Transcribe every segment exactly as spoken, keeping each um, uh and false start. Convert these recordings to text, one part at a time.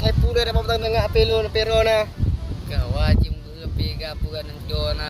Ai pura dapat tengah pelon pero na. Ka wajib beureupi ka pura nentu na.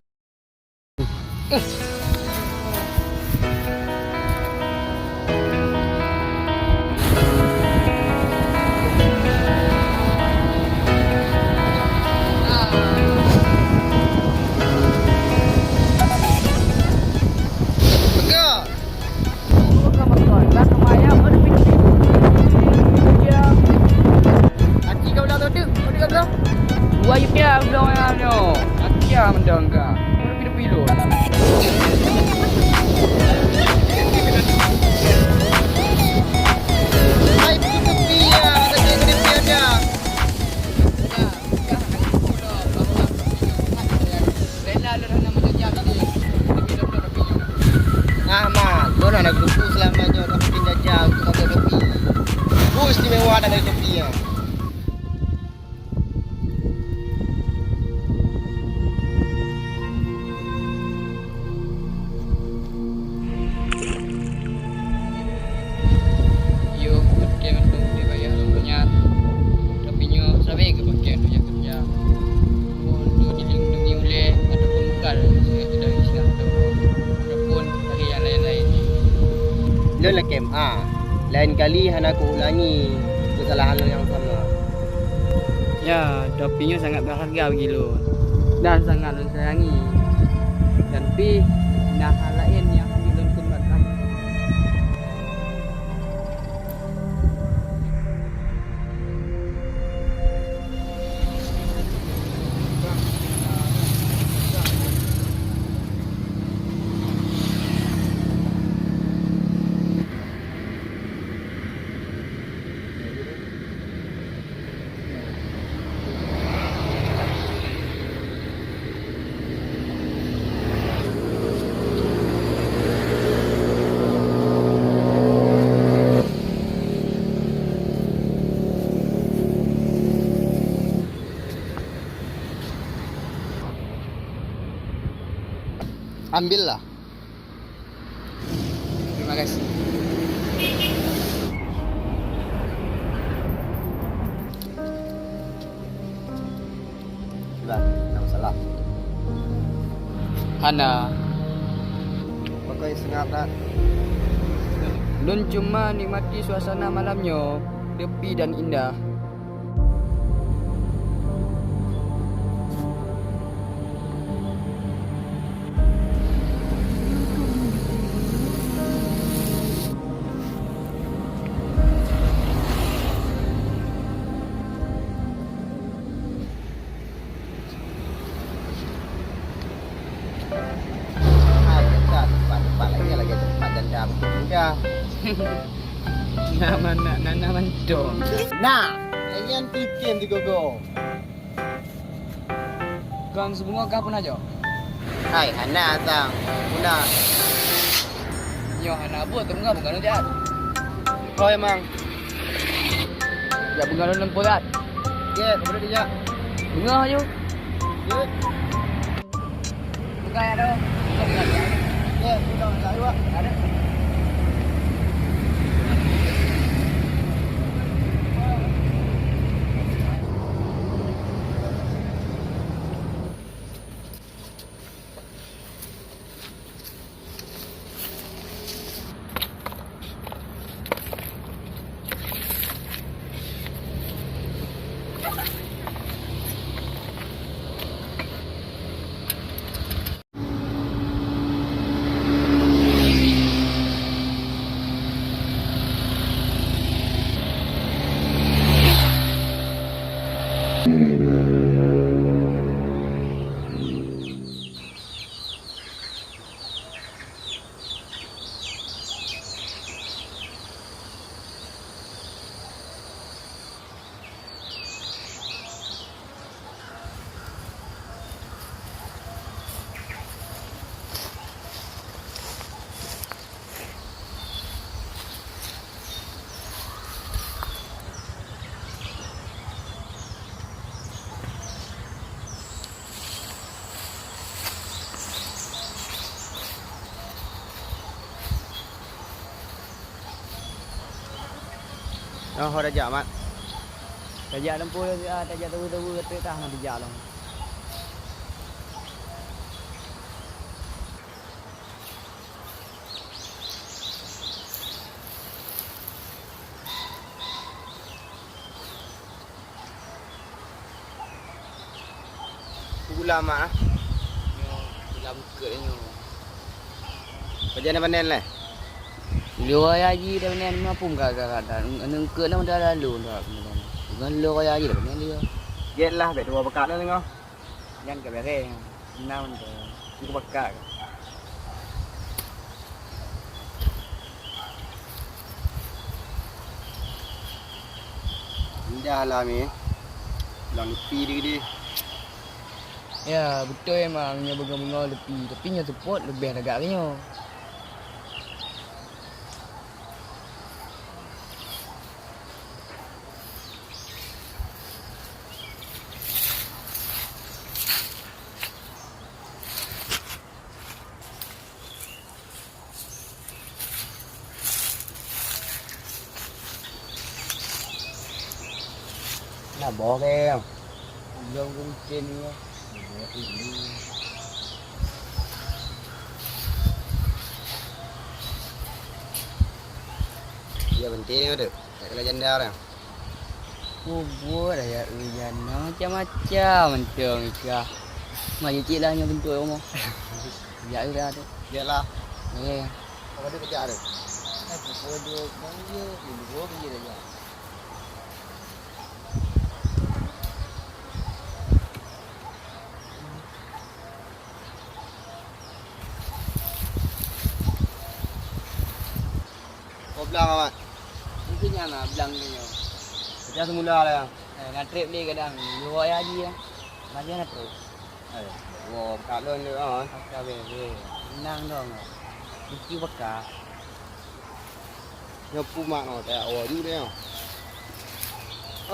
Aci kau bilang tu, tu, tu, tu. Wah, ya, bilang, ya, no. Aci, ya, mendong, ka. Tepi-tepi lu. Hai, tepi-tepi, ya, tepi-tepi aja. Ah, mak, lôn hana geupeu seulama nyoe, tapi jajah, tapi kopi. Bus istimewa dan kopi, ya. Yoh, peureukée mantong dibayah lom nyan. Tapi nyoe sabe geupaké untuk jak keureuja. Untuk dilindungi ulée ataupun bukan dari sinan ataupun dari yang lain-lain. Lôn lakée meu'ah, laén kali hana kuulangi keusalahan lôn nyang sama. Ya, topi nyoe sangat berharga bagi lôn dan sangat lôn sayangi. Dan pih na hal laén nyang hanjeuet lôn kheun bak kamoe. Ambillah. Terima kasih. Sudah, tak masalah. Hana. Pokoknya seungab dah. Lôn cuma nikmati suasana malam nyoe, sepi dan indah. Hai, dekat tempat-tempat lagi, lagi tempat janda mungkin mudah. Nama nak nana mantong. Nah, nyan tikem di gogo. Kon sibungo kah pun ajo? Hai, hana tang. Puna. Nyoh hana buet teungoh beungoh lôn jak. Hoi, Mang. Jak beungoh lôn leumpoi that. Ye, ka beudôh dijak. Beungoh aju. Ye. Bukai ado. Ye, udah tak ada. Ada. Oh, ho dah jak, Mat. Tajak lumpur, ah, tajak tawa-tawa, teuk tah na bijak lom. Pula mak ah. Nyoe pula bukeuet nyoe. Pajan na panen lé? Lheueh raya jih dah panen, mampu ka, ka, ka, ka. Ngeungkeuet na udah lalu dah. Ngon lheueh raya jih dah panen dia. Gét lah, bèk dua pekan dah tengok. Nyan ka bereh. Enam tu. Aku bakar. Indah lah, Mi. Pulang lepi dia gede. Ya, beutôi memang nyoe beungoh-beungoh lepi, tapi nyoe seupôt leubeh lagak nyoe. Nah, boh keu. Belum rutin ni. Ya, penting tu. Tak kena janda orang. Kubur raya ujan macam-macam mantong ikah. Maju cik lah nyoe bentuk rumah. Ya udah tu. Yalah. Eh. Apa dia kerja tu? Aku pun dua kali je, dua kali je dah. Oh, blang, Mat. Mungkin nyan lah blang tu nyoe. Macam semula lah. Eh, na trép lé kadang. Dua hari haji lah. Macam mana trép? Eh, dua pekan lôn tu, ah. Pekan weh, weh. Tenang dong. Mesti pekan. Nyoe pu mak nyoe, tajak woe ju deh nyoe.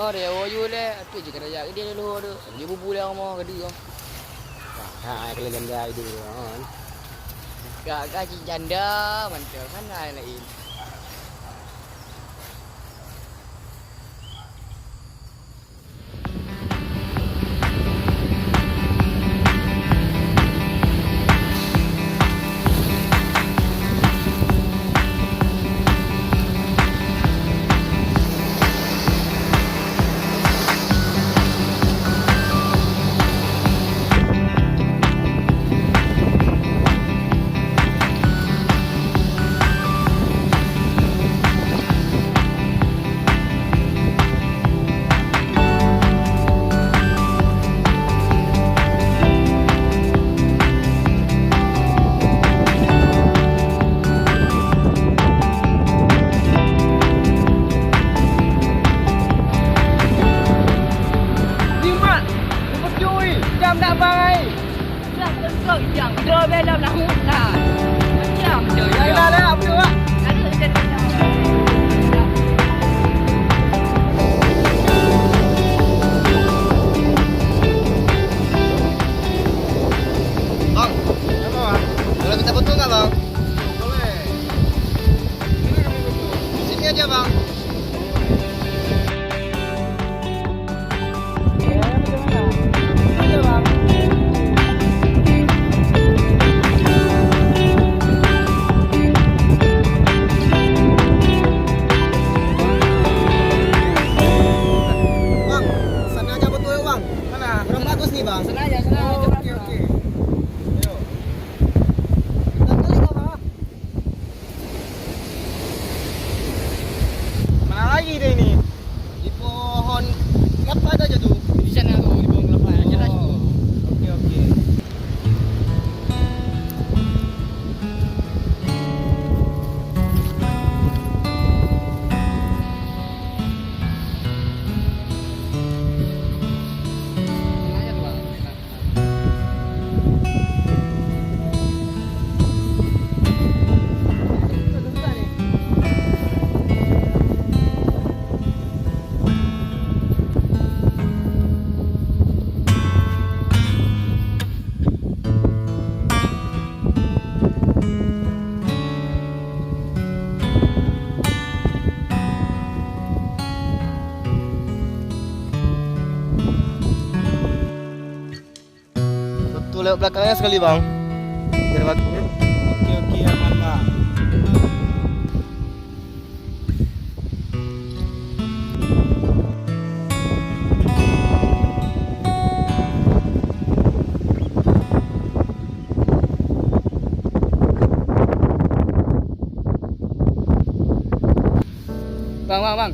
Oh, tajak woe ju lé, atu jih ka tajak keudeh lé leuhô tu. Dia bubu lé rumoh keudeh. Ha, ha, kalau janda itu kan. Gak-gak cit janda mantong, mana yang lain. Nyoe mak, neupeujui, dam dak bangai. Lah, teuntèe idang, droe bèe lom na huet na. Macam tu, ya. Lah, lah, lah, beutôi, Wak. Lalu, kita Bang, boleh minta foto nggak, Bang? Boleh. Sini aja, Bang. Bang, sana aja betul, Bang. Mana? Kurang bagus nih, Bang. Sana aja, sana aja. Oh, oke, oke. Ayo. Kita kali, Bang. Mana lagi dia ini? Di pohon kelapa ada aja tuh. Di sana tuh, di pohon kelapa. Yang jelas tuh. Oh, oke, oke. Belakangnya sekali, Bang. Biar bagus. Oke, oke, aman, Bang. Bang, bang, bang.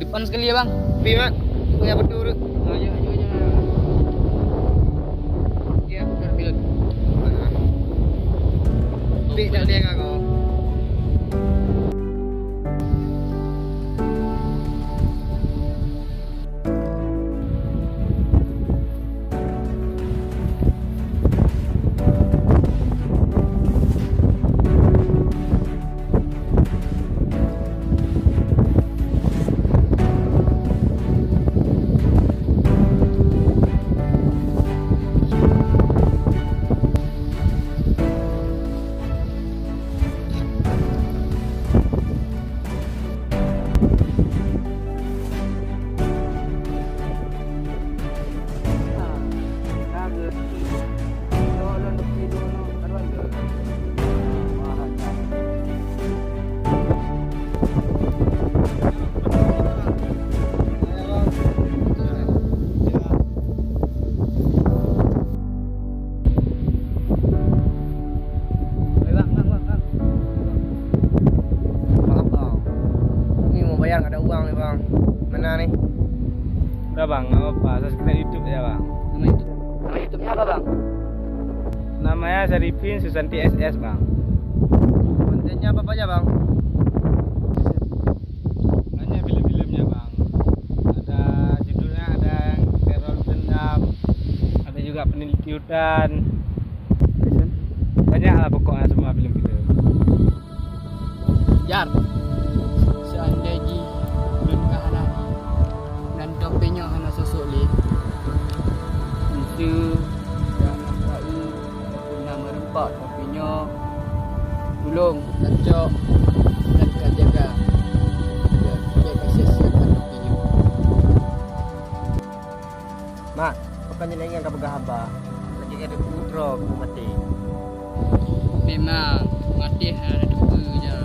Depan sekali ya, bang. Pi, Mat. Aku ya betul. Ayo, ayo, ayo. Ya, betul, betul. Pi, tak ada aku. Maaf, Bang. Kami mau bayar, nggak ada uang nih, Bang. Mana nih? Udah, Bang, nggak apa-apa. Subscribe YouTube ya, Bang. Nama YouTube, nama YouTube-nya apa, Bang? Namanya Saripin Susanti S S, Bang. Kontennya apa-apa aja, Bang? Banyak film-filmnya, Bang. Ada judulnya, ada yang Teror Dendam, ada juga Peneliti Hutan. Banyak lah pokoknya semua film-film. Jar, seandai jih ulôn ka hana jih, nan tope nyoe hana sosok lé, meuseu dan na kaeu, na meureumpok tope nyoe, tulông kacok dan kajaga, bék, bék kasia-siakan tope nyoe. Mak, pakon nyan ingat kapeugah haba? Lagèe ka teupeue droe keu maté. Memang, maté hana teupeue, ja.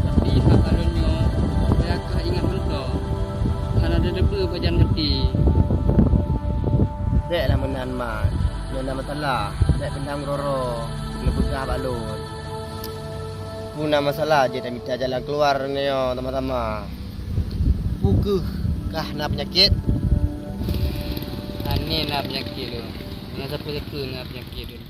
Tapi haba lôn nyoe, bèk kheueh ingat mantong. Hana teupeue pajan maté. Bèk lah meunan, Mak. Nyoe na masalah. Bèk peundam roro. Neupeugah bak lôn. Peue na masalah, jeuet tamita jalan keuluar nyoe sama-sama. Peue kheueh kah na peunyakét? Hana na peunyakét lôn. Hana sapeue-sapeue na peunyakét lôn.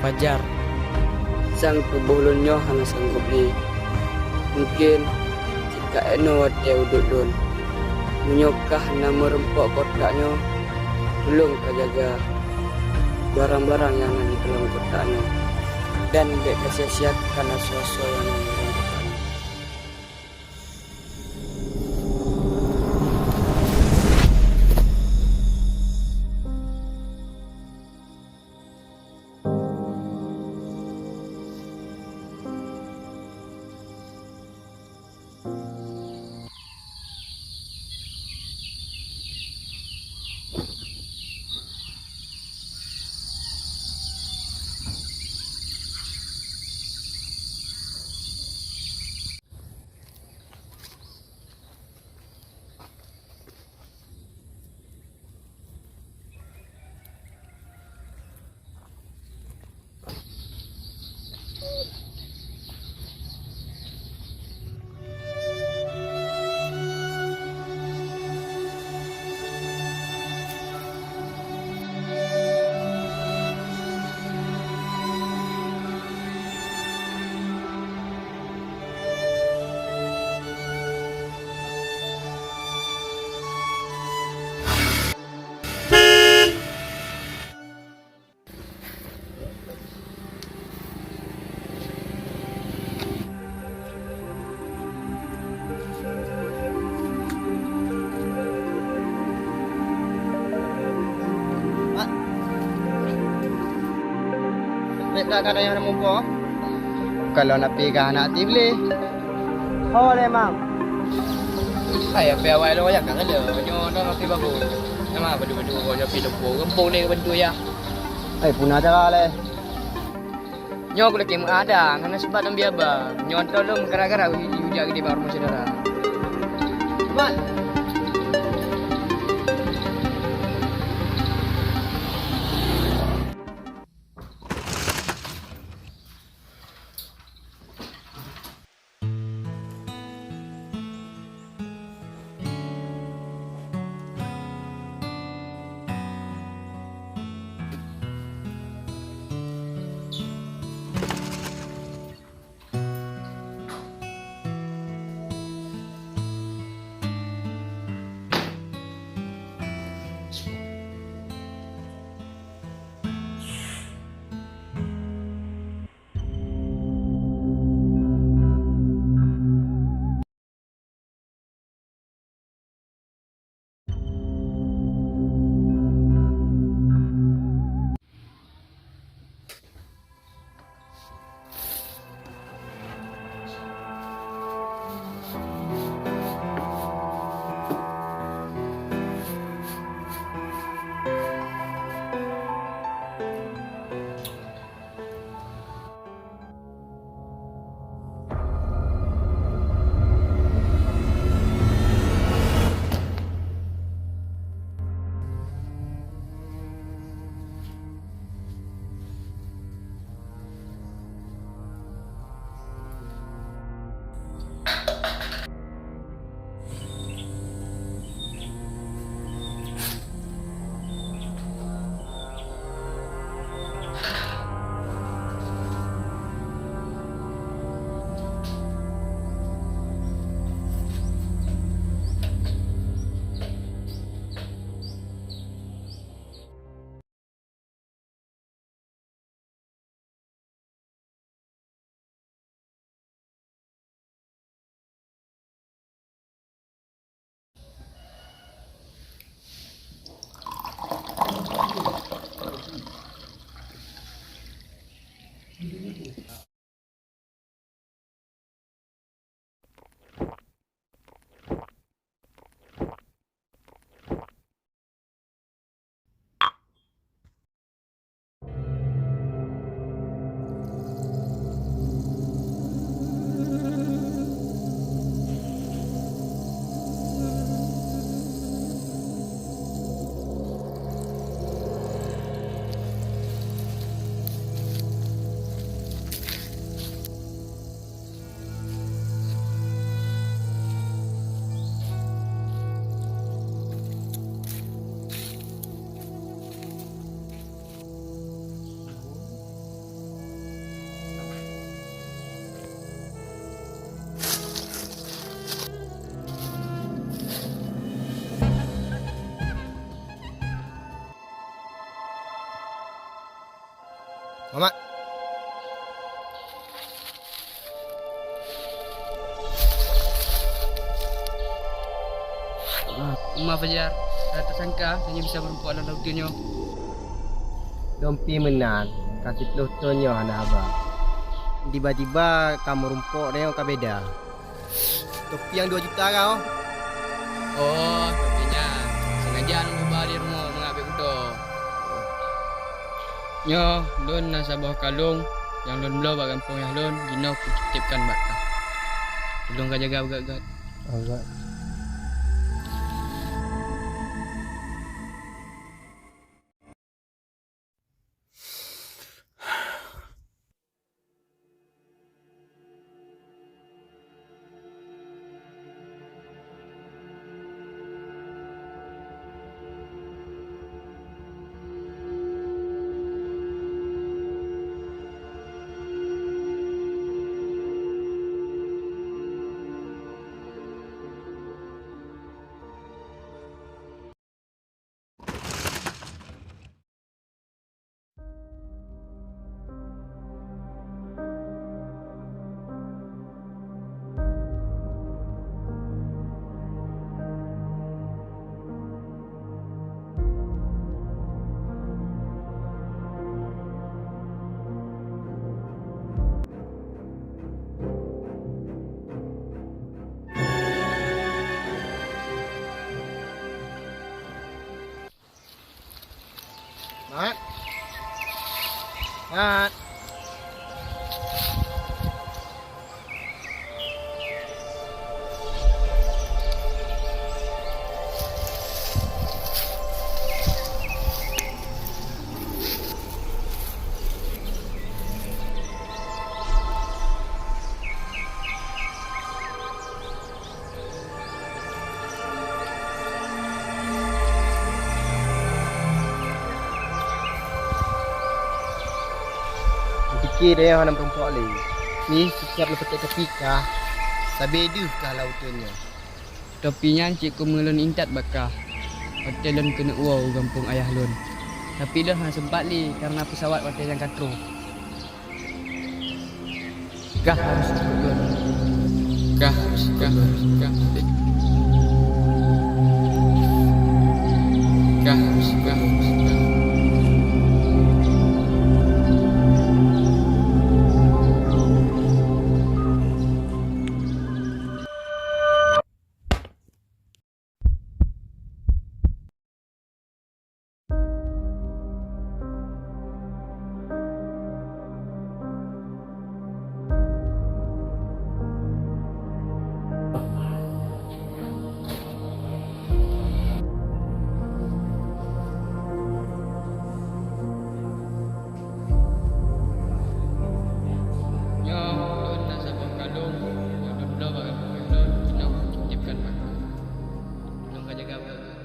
Ajar. Sang tuboh lôn nyoe hana sanggob lé. Mungken cit ka inoe watée udeb lôn. Meunyoe kah na meureumpok kotak nyoe, tulông ka jaga barang-barang nyang na di dalam kotak nyoe, dan bék ka sia-siakan asoe-asoe nyang na di dalam kotak nyoe. Mat. Bèk that ka tanyong muphom. Kalau na pih ka hana aktif lé. Ho lé, Mang. Hai, api awai lo ya ka lé. Nyoe na api bagus. Nama badu-badu ko nyoe pi lempo. Rempung lé bantu ya. Hai, puna cara lé. Nyoe kulakèe meuada, hana sabab dan biaba. Nyoe tolong gara-gara hu-, hujat geude bak rumoh syedara. Mat. Mamat. Ah, Uma Fajar, hana tasangka tanyoe bisa meurumpok lam laôt nyoe. Lôn pih meunan, ka siplôh thôn nyoe hana haba. Tiba-tiba ka meurumpok nyoe ka beda. Topi nyang dua juta ka, oh. Oh, topi nyan. Sengaja lôn cuba di rumoh mangat bèk beutôi. Nyoe, lôn na saboh kalông nyang lôn bloe bak gampông ayah lôn, jinoe kutitipkan bak kah. Tulông kah jaga beugöt-göt. Alright. Mat. Mat. Pike tanyoe hana meurumpok lé. Pih sitiap neupeutek topi kah, sabe deuh kah lam uteuen nyoe. Topi nyan cit keumeung lôn intat bak kah watèe lôn keuneuk woe u gampông ayah lôn. Tapi lôn hana seumpat lé kareuna peusawat watèe nyan ka troh. Kah harôh ikot lôn. Kah harôh ikot lôn. Kah, eh. Kah harôh ikot lôn. Nyoe lôn na saboh kalông nyang lôn bloe bak gampông lôn, jinoe kutitipkan bak kah. Lôn ka jaga bak kah.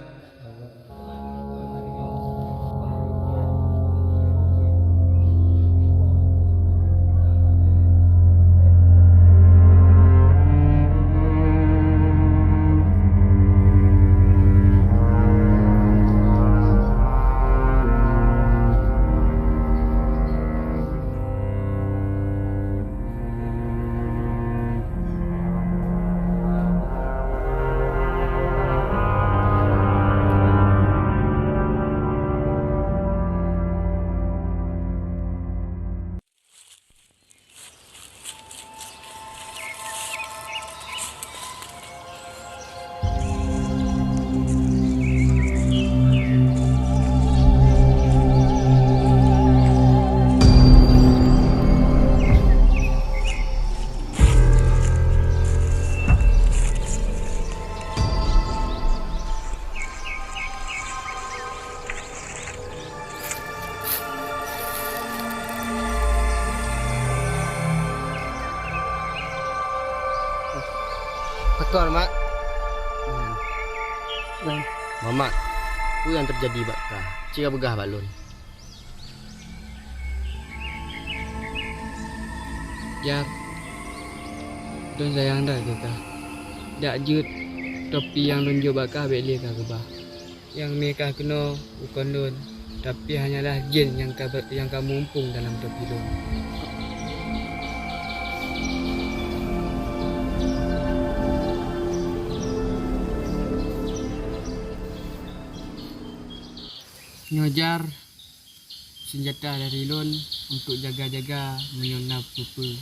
Pakon, Mak? Mamat, peue nyang teujadi bak kah? Ci kapeugah bak lôn. Jar, lôn sayang that keu kah. Dak jeuet topi nyang lôn jok bak kah bèk lé kah keubah. Nyang mé kah keunoe bukon lôn, tapi hanyalah jén nyang ka ber-, nyang ka mumpung dalam topi lôn. Nyoe jar, seunjata dari lôn untuk jaga-jaga meunyoe na peue-peue.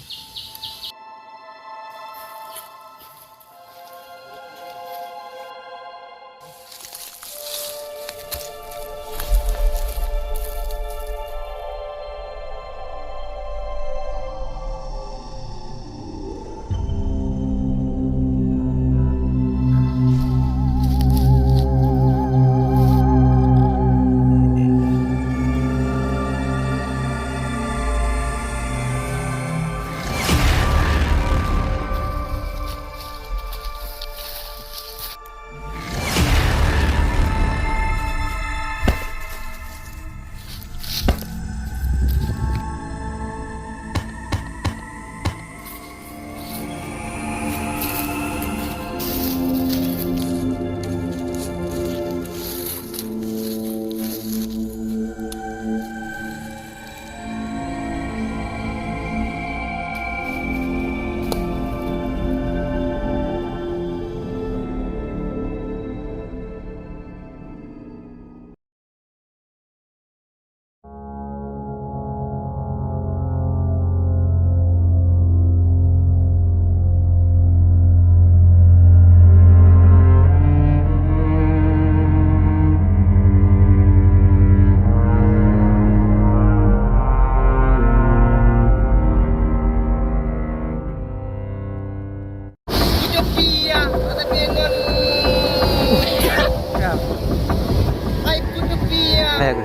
Hai, aku.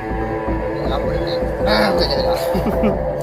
Ah, tak ada.